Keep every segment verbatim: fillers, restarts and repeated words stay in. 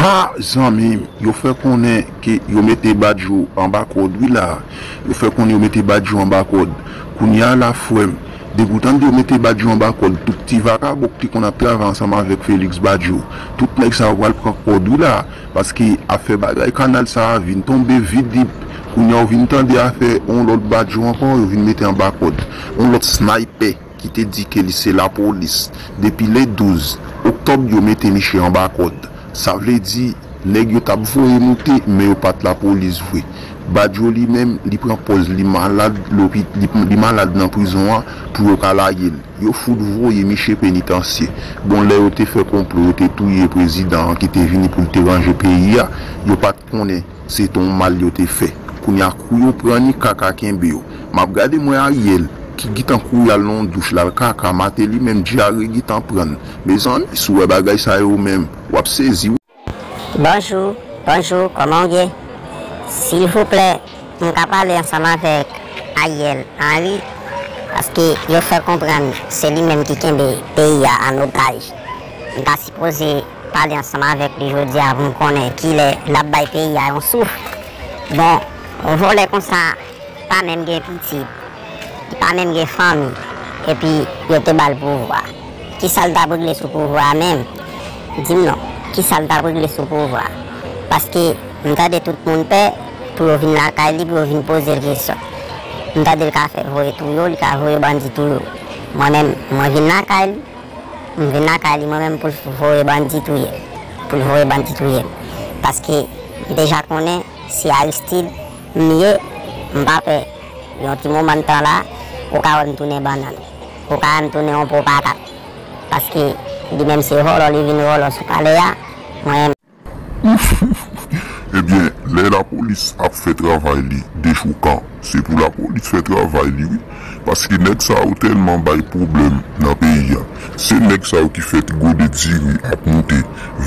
Ah, zanmi m, yo fè konnen ke yo mete Badio anba kòd wi la. Yo fè konnen yo mete Badio anba kòd. Kounye a la, frè m, depi w tande yo mete Badio anba kòd, tout ti vakabon ki konn ap travay ansanm avèk Félix Badio, tout nèg sa yo pral pran kòd wi la. Paske afè bagay kanal sa a vin tonbe vide. Kounye a w vin tande afè yon lòt Badio ankò, yo vin mete anba kòd. Yon lòt snaypè ki te di ke li se lapolis. Depi le douz oktòb, yo mete miche anba kòd. Sa vle di, nèg yo t ap voye moute, men yo pa t lapolis vre. Badio li menm, li pran pòz li malad, lopi-, li, li malad nan prizon an pou yo ka lage l. Yo fout voye miche penitansye. Bon, lè yo te fè konplo, yo te touye prezidan an ki te vini pou l te ranje peyi a, yo pa t konnen se t on mal yo te fè. Kounye a, kou yo pran ni kaka kenbe yo. M ap gade, m wè Ariel ki gentan kouri al nan yon douch, l al kaka, Martelly menm dyare gentan pran l. Mezanmi, si w wè bagay sa yo menm, w ap sezi wi. Bonjou, bonjou, kòman w ye? Silvouplè, m ka pale ansanm avèk Ariel Henry, paske yo fè konprann se li menm ki kenbe peyi a an otaj. M ta sipoze pale ansanm avèk li jodi a pou m konnen kilè l ap bay peyi a yon souf. Bon, yon vòlè konsa pa menm gen pitit, li pa menm gen fanmi, epi yo te ba l pouvwa. Kisa l t ap regle sou pouvwa a menm? Di m non, kisa l t ap regle sou pouvwa a? Paske m tande tout moun pè pou yo vin lakay li, pou yo vin poze l kesyon. M tande l ka fè voye touye w, li ka voye bandi touye w. Mwen menm, mwen vin lakay li, m vin lakay li mwen menm pou l voye bandi touye m, pou l voye bandi touye m. Paske m deja konnen se Aristide m ye, m pa pè. Yon ti moman m tan la, ou ka wè m tounen bannann, ou ka wè m tounen yon po patat. Paske li menm se vòlò, li vin vòlò sou palè a, mwen. Ebyen, lè lapolis ap fè travay li dechoukan, se pou lapolis fè travay li wi. Paske nèg sa yo tèlman bay pwoblèm nan peyi a. Se nèg sa yo ki fè ti gode diri ap moute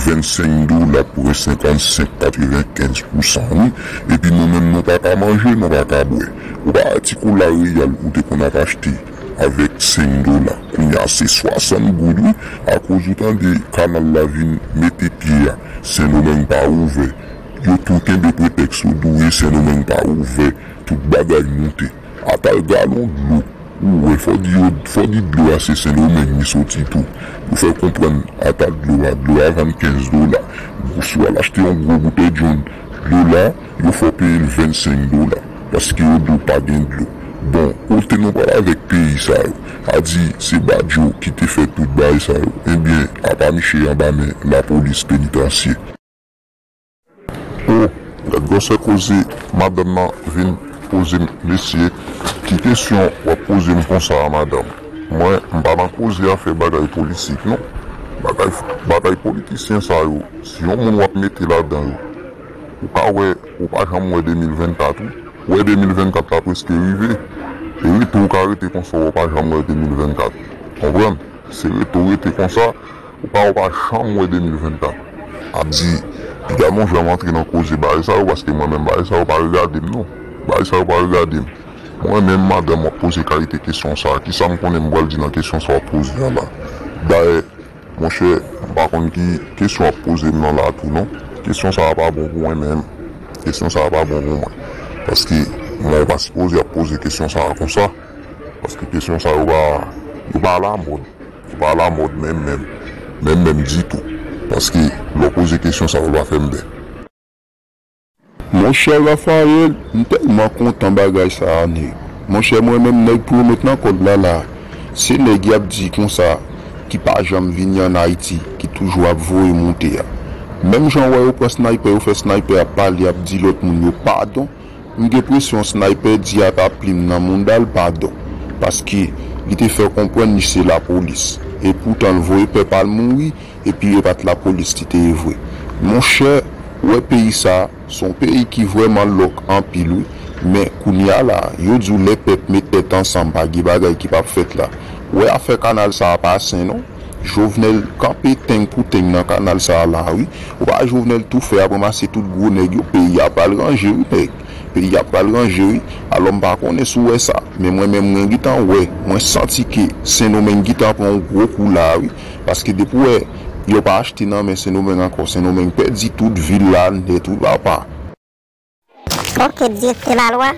vennsenk dola pwen senkannsenk, katrevenkenz pousan wi. Epi nou menm nou pa ka manje, nou pa ka bwè. Ou pa wè ti kola reyal ou te konn ap achte avèk senk dola. Kounye a se swasant goud wi. Akoz ou tande kanal la vin mete pye a, Sendomeng pa ouvè. Yo tou kenbe pretèks yo di w Sendomeng pa ouvè, tout bagay moute. Ata galon dlo ou wè, fò di yo, fò di dlo a se Sendomeng li soti tou. Yo fè konprann ata dlo a, dlo a vann kenz dola. Si w al achte yon gwo boutèy jòn dlo la, yo fè w peye l vennsenk dola. Paske yo di w pa gen dlo. Bon, kote nou pral avèk peyi sa yo? A di se Badio ki te fè tout bagay sa yo. Ebyen, apa miche anba men lapolis penitansye. O, gad gwosè koze madanm nan vin poze m, mesye, ki kesyon w ap poze m konsa a madanm? Mwen, m pa nan koze afè bagay politik non. Bagay, bagay politisyen sa yo, si yon moun w ap mete ladan yo, ou ka wè, ou pa janm wè de mil vennkat wi. Wè de mil vennkat la prèske rive. E rete ou ka rete konsa w pa janm wè de mil vennkat. Konprann? Se rete w rete konsa, ou pa, ou pa janm wè de mil vennkat. Ap di, piga m janm antre nan koze bagay sa yo, paske mwen menm bagay sa yo pa regade m non. Bagay sa yo pa regade m. Mwen menm madanm w ap poze kalite kesyon sa a, kisa m konnen m pral di nan kesyon sa w ap poze a la? Dayè, monchè, m pa konn ki kesyon w ap poze m nan la tou non. Kesyon sa a pa bon pou mwen menm. Kesyon sa a pa bon pou mwen. Paske mwen pa sipoze ap poze kesyon sa a konsa. Paske kesyon sa yo pa, yo pa alamòd. Yo pa alamòd menm menm. Menm menm ditou. Paske lè w poze kesyon sa yo pa fè m byen. Monchè Raphaël, m tèlman kontan bagay sa a nèg. Monchè mwen menm nèg pou yo met nan kòd la la. Se nèg y ap di konsa ki pa janm vini ann Ayiti, ki toujou ap voye moute a. Menm jan w wè yo pran snaypè, yo fè snaypè ap pale, ap di lòt moun yo padon. M gen presyon snaypè di ata plim nan mounda l padon, paske li te fè konprann li se lapolis, e poutan l voye pèp al mouri, epi e pa t lapolis li te ye vre. Monchè, w wè peyi sa a, s on peyi ki vrèman lòk anpil wi, men kounye a la, yo di w lè pèp met tèt ansanm pa gen bagay ki p ap fèt la. W wè afè kanal sa a pa sen non. Jovenel kanpe teng pou teng nan kanal sa a la wi. Ou pa Jovenel tou fè ap ranmase tout gwo nèg yo, peyi a pral ranje wi nèg. Peyi a pral ranje wi. Alò m pa konnen si w wè sa, men mwen menm mwen gentan wè, mwen santi ke Sendomeng gentan pran yon gwo kou la wi. Paske depi w wè Yo pa achte nan men Sendomeng ankò. Sendomeng pèdi tout vil la nèt wi papa. Ok, direktè Lalwa,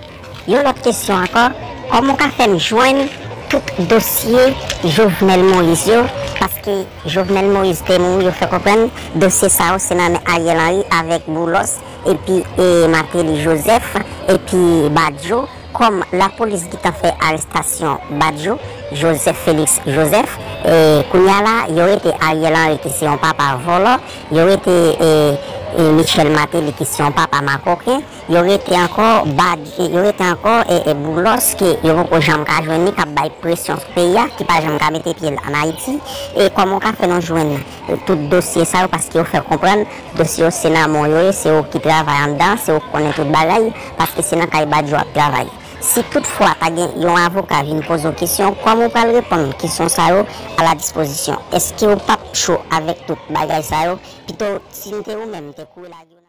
yon lòt kesyon ankò, kòman w ka fè n jwenn tout dosye Jovenel Moïse yo? Paske Jovenel Moïse te mouri, yo fè konprann dosye sa yo se nan men Ariel Henry avèk Boulos epi e, Martelly Joseph epi Badio. Kòm lapolis gentan fè arestasyon Badio, Joseph Félix Joseph, e, kounye a la, yo rete Ariel Henry ki se yon papa vòlò, yo rete e, e, Michel Martelly ki se yon papa makoken, yo rete ankò Bad, yo rete ankò e, e, Boulos ke yo poko janm ka jwenn li k ap bay presyon sou peyi a, ki pa janm ka mete pye l ann Ayiti. E kòman w ka fè nou jwenn tout dosye sa yo, paske yo fè konprann dosye yo se nan men w yo ye, se ou ki travay anndan, se ou k konnen tout bagay, paske se nan kay Badio w ap travay. Si toutfwa ta gen yon avoka vin poze w kesyon, kòman w pral reponn kesyon sa yo a la dispozisyon? Èske w p ap cho avèk tout bagay sa yo? Pito, si m te ou menm, m te kouri lage w nan